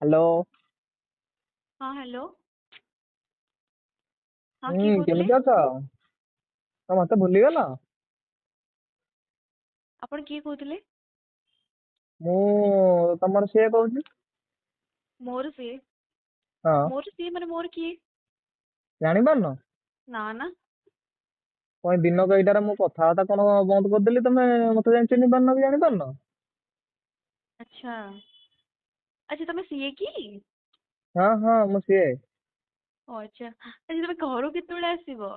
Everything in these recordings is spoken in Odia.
ହ୍ୟାଲୋ। ହଁ, ହ୍ୟାଲୋ। ହଁ, ହୁଁ, କିଏ କହୁଥିଲେ? କେମିତି ଅଛ? ତ ମତେ ଭୁଲିଗଲ? ଆପଣ କିଏ କହୁଥିଲେ? ମୁଁ ତମର ସିଏ କହୁଛି। ମୋର ସିଏ? ହଁ। ମୋର ସିଏ ମାନେ ମୋର କିଏ? ଜାଣିପାରୁନ? ନା ନା। କଣ ଦିନକ ଏଇଟାରେ ମୁଁ କଥାବାର୍ତ୍ତା କଣ ବନ୍ଦ କରିଦେଲି, ତମେ ମତେ ଯାଇ ଚିହ୍ନି ପାରୁନ କି ଜାଣିପାରୁନ? ଆଚ୍ଛା ଆଚ୍ଛା, ତମେ ସିଏ କି? ହଁ ହଁ, ମୁଁ ସିଏ। ଓ ଆଚ୍ଛା ଆଚ୍ଛା, ତମେ ଘରକୁ କେତେବେଳେ ଆସିବ?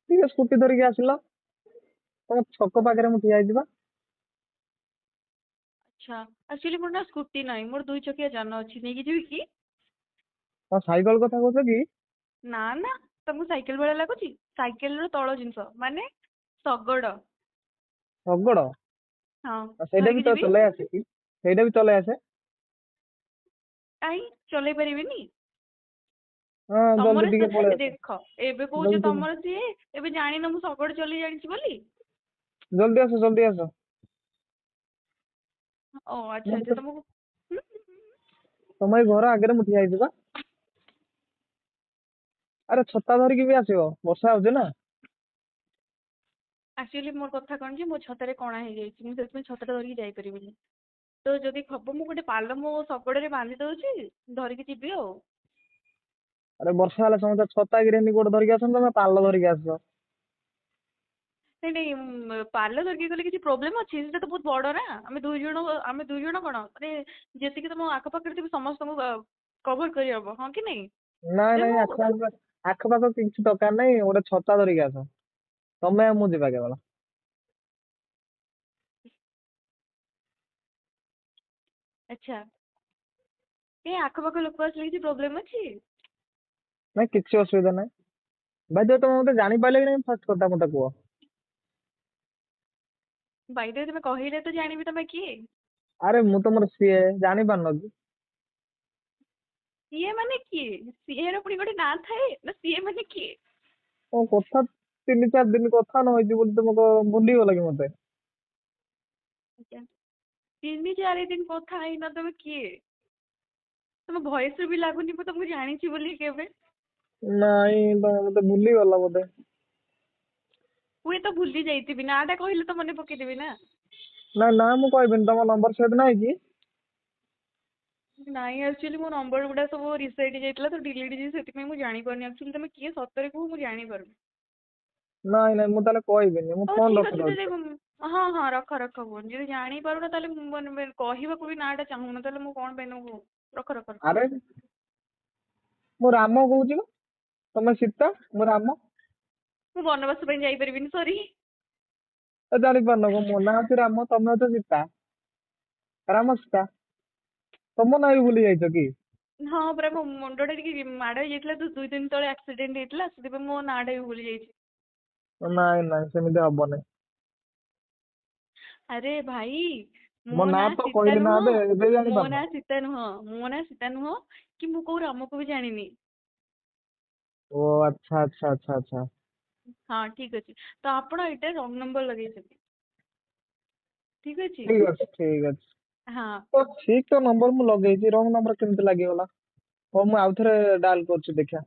ଟିକେ ସ୍କୁଟି ଧରିକି ଆସିଲ, ତମ ଛକ ପାଖରେ ମୁଁ ଠିଆ ହେଇଛି ବା। ଆଚ୍ଛା, ଆକ୍ଚୁଆଲି ମୋର ନା ସ୍କୁଟି ନାହିଁ, ମୋର ଦୁଇ ଚକିଆ ଯାନ ଅଛି, ନେଇକି ଯିବି କି? କଣ ସାଇକେଲ କଥା କହୁଛ କି? ନା ନା, ତମକୁ ସାଇକେଲ ଭଳିଆ ଲାଗୁଛି? ସାଇକେଲର ତଳ ଜିନିଷ ମାନେ ଶଗଡ଼। ଶଗଡ଼? ହଁ। ଆଉ ସେଇଟା ବି ଧରିକି ତ ଯିବି? ଚଲେଇ ଆସେ କି? ସେଇଟା ବି ଚଲେଇ ଆସେ। କାଇଁ, ଚଲେଇ ପାରିବିନି? ହଁ, ଜଲ୍ଦି ତମର ଟିକେ ପଳେଇ ଆସ। ଦେଖ, ଏବେ କହୁଛ ଜଲ୍ଦି ଟିକେ ତମର ସିଏ, ଏବେ ଜାଣିନ ମୁଁ ଶଗଡ଼ ଚଲେଇ ଜାଣିଛି ବୋଲି। ଜଲ୍ଦି ଆସ, ଜଲ୍ଦି ଆସ। ଓ ଆଚ୍ଛା ମୁଁ ଆଚ୍ଛା, ତ ତମକୁ ତମ ଏଇ ଘର ଆଗରେ ମୁଁ ଠିଆ ହେଇଛି ବା। ଆରେ ଛତା ଧରିକି ବି ଆସିବ, ବର୍ଷା ହଉଛି ନା। ଆକ୍ଚୁଆଲି ମୋର କଥା କଣ ଯେ ମୋ ଛତାରେ କଣା ହେଇଯାଇଛି, ମୁଁ ସେଥିପାଇଁ ଛତାଟା ଧରିକି ଯାଇପାରିବିନି। ତ ଯଦି ହବ ମୁଁ ଗୋଟେ ପାଲ ମୋ ଶଗଡ଼ରେ ବାନ୍ଧି ଦଉଛି, ଧରିକି ଯିବି ଆଉ। ଆରେ ବର୍ଷା ହେଲେ ସମସ୍ତେ ଛତା କି ରେନିକୋଟ ଧରିକି ଆସନ୍ତି, ତମେ ପାଲ ଧରିକି ଆସ। ନାଇଁ ନାଇଁ, ପାଲ ଧରିକି ଗଲେ କିଛି ପ୍ରୋବ୍ଲେମ ଅଛି? ସେଟା ତ ବହୁତ ବଡ ନା, ଆମେ ଦୁଇ ଜଣ, ଆମେ ଦୁଇ ଜଣ କଣ ମାନେ ଯେତିକି ତମ ଆଖପାଖରେ ଥିବେ ସମସ୍ତଙ୍କୁ କଭର କରିହବ, ହଁ କି ନାଇଁ? ନାଇଁ ଯେ ନାଇଁ, ମୁଁ ଆଖପାଖ ଆଖପାଖ କିଛି ଦରକାର ନାଇଁ, ଗୋଟେ ଛତା ଧରିକି ଆସ। ତମେ ଆଉ ମୁଁ ଯିବା କେବଳ। ଆଚ୍ଛା, ଏ ଆଖପାଖ ଲୋକ ଆସିଲେ କିଛି ପ୍ରୋବ୍ଲେମ ଅଛି? ନାଇଁ, କିଛି ଅସୁବିଧା ନାଇଁ। ଭାଇ, ତମେ ମତେ ଜାଣିପାରିଲ କି ନାଇଁ, ଫାର୍ଷ୍ଟ କଥା ମତେ କୁହ। ବାଇ ଦ we, ତମେ କହିଲେ ତ ଜାଣିବି ତମେ କିଏ। ଆରେ ମୁଁ ତମର ସିଏ, ଜାଣିପାରୁନ କି? ସିଏ ମାନେ କିଏ? ସିଏ ର ପୁଣି ଗୋଟେ ନାଁ ଥାଏ ନା? ସିଏ ମାନେ କିଏ? କଣ କଥା, 3-4 ଦିନ କଥା ନ ହେଇଛି ବୋଲି ତମେ କଣ ଭୁଲିଗଲ କି ମତେ? ଆଜ୍ଞା, 3-4 ଦିନ କଥା ହେଇନ, ତମେ କିଏ? ତମ ଭଏସ ରୁ ବି ଲାଗୁନି ମୁଁ ତମକୁ ଜାଣିଛି ବୋଲି କେବେ। ନାଇଁ, ତମେ ମତେ ଭୁଲିଗଲ ବୋଧେ। ହୁଏତ ଭୁଲି ଯାଇଥିବି, ନାଁ ଟା କହିଲେ ତ ମନେ ପକେଇଦେବି ନା। ନା ନା, ମୁଁ କହିବିନି। ତମ ନମ୍ବର ସେଭ୍ ନାହିଁ କି? ନାଇଁ, ଆକ୍ଚୁଆଲି ମୋ ନମ୍ବର ଗୁଡା ସବୁ ରିସେଟ୍ ହେଇଯାଇଥିଲା ତ, ଡିଲିଟ୍ ହେଇଯାଇଛି, ସେଥିପାଇଁ ମୁଁ ଜାଣିପାରୁନି। ଆକ୍ଚୁଆଲି ତମେ କିଏ ସତରେ କୁହ, ମୁଁ ଜାଣିପାରୁନି। ନାଇଁ ନାଇଁ, ମୁଁ ତାହେଲେ କହିବିନି, ମୁଁ ହଉ ଫୋନ ଠିକ ଅଛି, ରଖିଦଉଛି। ଯଦି ହଁ ହଁ, ରଖ ରଖ ଫୋନ। ଯଦି ଜାଣିପାରୁନ ତାହେଲେ ମୁଁ ମାନେ କହିବାକୁ ବି ନାଁ ଟା ଚାହୁଁନ, ତାହେଲେ ମୁଁ କଣ ପାଇଁ ତମକୁ, ରଖ ରଖ ରଖ। ଆରେ ମୁଁ ରାମ କହୁଛି ବା। ତମେ ସୀତା, ମୁଁ ରାମ। ମୁଁ ବନବାସ ପାଇଁ ଯାଇପାରିବିନି, ସରି। ଏ ଜାଣିପାରୁନ କଣ? ମୋ ନାଁ ହଉଛି ରାମ, ତମେ ହଉଛ ସୀତା। ରାମ ସୀତା। ତମ ନାଁ ବି ଭୁଲି ଯାଇଛ କି? ହଁ ପରା, ମୋ ମୁଣ୍ଡ ଟା ଟିକେ ମାଡ ହେଇଯାଇଥିଲା ତ, 2 ଦିନ ତଳେ ଆକ୍ସିଡେଣ୍ଟ ହେଇଥିଲା, ସେଥିପାଇଁ ମୋ ନାଁ ଟା ବି ଭୁଲି ଯାଇଛି। ନାଇଁ ନାଇଁ, ସେମିତି ହବନି। ଆରେ ଭାଇ, ମୋ ମୋ ନାଁ ନାଁ ତ ସୀତା କହିଲି ନା ନୁହଁ। ଏବେ ଏବେ ମୋ ଜାଣିପାରୁନ? ନାଁ ସୀତା ନୁହଁ, ମୋ ନାଁ ସୀତା ନୁହଁ କି ମୁଁ କୋଉ ରାମକୁ ବି ଜାଣିନି। ଓ ଆଚ୍ଛା ଆଚ୍ଛା ଆଚ୍ଛା ଆଚ୍ଛା। ହଁ, ଠିକ ଅଛି, ତ ଆପଣ ଏଇଟା ରଙ୍ଗ ନମ୍ବର ଲଗେଇଛନ୍ତି, ଠିକ ଅଛି। ଠିକ ଅଛି, ଠିକ ଅଛି। ହଁ। ତ ଠିକ ତ ନମ୍ବର ମୁଁ ଲଗେଇଛି, ରଙ୍ଗ ନମ୍ବର କେମିତି ଲାଗିଗଲା? ହଉ, ମୁଁ ଆଉଥରେ ଡାଏଲ କରୁଛି, ଦେଖିବା।